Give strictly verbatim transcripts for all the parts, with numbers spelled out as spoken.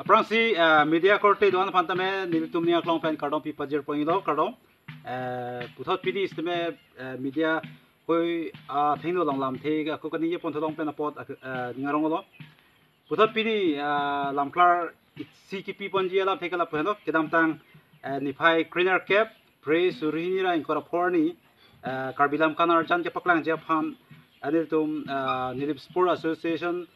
Aphrangsi, eh, media korte do-an aphan tame nelitum ning aklong pen kardom pipajir pon-iklo, kardom. Eh, puthot pini sitame, eh, media hoi, ah, thengno along lamthe ako kaningje pon tholong pen apot, eh, ning arong-iklo. Puthot pini, ah, lamklar isi kipi ponji alamthe ke lapu henlo, kedamtang, eh, niphai krenerkep, Phre suri hini ra ingkoi ra pho arni, eh, Karbi Lamkan Arjan kepaklangji aphan, eh, nelitum, eh, Nilip Sport Association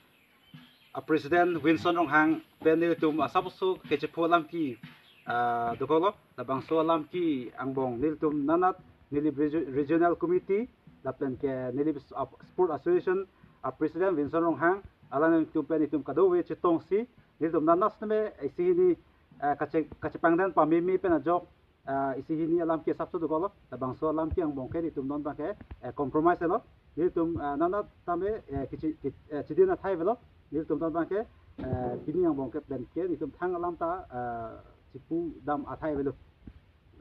a President Winson Ronghang pen nelitum asapso kachepho alam ke, ah, dokoklo, labangso alam ke angbong nelitum nanat Nilip Regio-, Regional Committee lapen ke Nilip s-, ap-, Sport Association a President Winson Ronghang, alanglitum pen itum kadokave chetongsi nelitum nanat sitame isi hini, ah, kache-, kachepangdam pameme pen ajok, ah, isi hini alam ke asapso dokoklo, labangso alam ke angbong ke nelitum non abang ke, eh, compromise lo. Nelitum, ah, nanat tame, eh, kichi-, ki-, eh, chidin athai avelo. Nelitum non abang ke, eh, pini angbong ke pen ke nelitum thang alam ta, ah, chipudam athai avelo.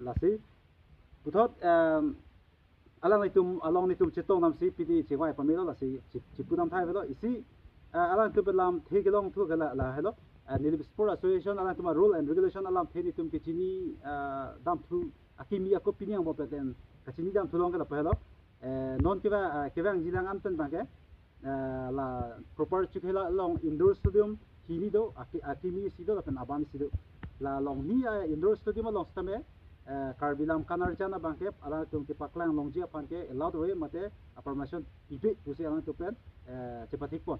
Lasi, puthot, em, alanglitum along nelitum chetongdamsi pini chingvai pamelo, lasi chi-, chipudam athai avelo. Isi, eh, alangtum pen lamthe kelong thu ke la, lahelo. Eh, Nilip Sport Association alangtum a rule and regulation alamthe nelitum kachini, eh, damthu akimi ako pini angbong pen kachini damthu along ke lapu henlo. Eh, non kevang, eh, kevangjilang an pen abang ke, eh, la Proper Chokihola along indoor stadium hini do, aki-, akimi isi do lapen aban isi do. La along hini, eh, indoor stadium along sitame, eh, Karbi Lamkan Arjan abang ke alangtum kepaklang longji aphan ke allowed ave mate a permission pipe pusi alangtum pen, eh, chepathik pon.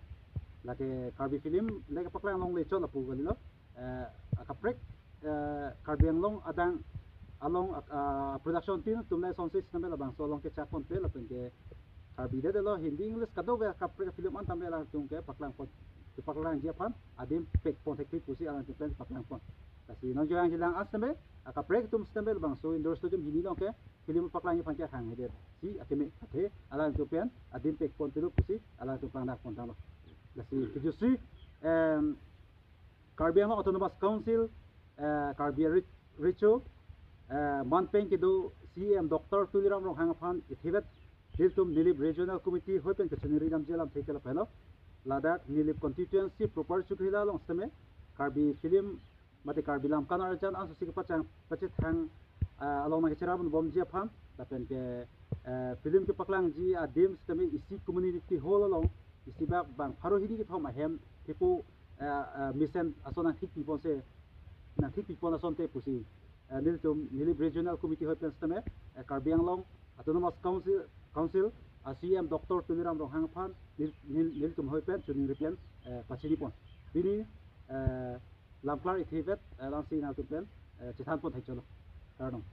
Lake Karbi film le kepaklang longle chot lapu kalilo. Eh, akaprek, eh, Karbi Anglong adang along, ah, production team atum le sonsi sitame labangso along kechak ponpe lapen ke Karbi det lo, Hindi, English kadokave akaprek film an tame alangtum kepaklang pon, kepaklangji aphan adim pek pon thekthik pusi alangtum pen paklang pon. Lasi non kevangjilang an sitame akaprek atum sitame labangso indoor stadium hini along ke film paklangji aphan ke hang hedet si akeme athe alangtum pen adim pek pon tilo pusi alangtum pangdak pon tanglo. Lasi kejutsi, em, Karbi Anglong Autonomous Council, eh, Karbi Re-, Recho, eh, manpeng kedo C E M Doctor Tuliram Ronghang aphan ithivet nelitum Nilip Regional Committee hoi pen kachoningri damji alamthe ke lapu henlo. Ladak Nilip Constituency Proper Chokihola along sitame Karbi film mate Karbi Lamkan Arjan ansosi kepachang pachethang, ah, along nangkecherap bomji aphan lapen ke, eh, film kepaklangji adim sitame isi community hall along isi bak bang pharo hini kethom ahem thepo, eh, eh, mesen ason nangthik pipon se, nangthik pipon asonte pusi, eh, nelitum Nilip Regional Committee hoi pen sitame, eh, Karbi Anglong Autonomous Council, Council a C E M Doctor Tuliram Ronghang aphan nel-, nel-, nelitum hoi pen choningri pen, eh, pachini pon. Pini, eh, lamklar ithivet, eh, langsi nangtum pen, eh, chethan pon thekchotlo. Kardom.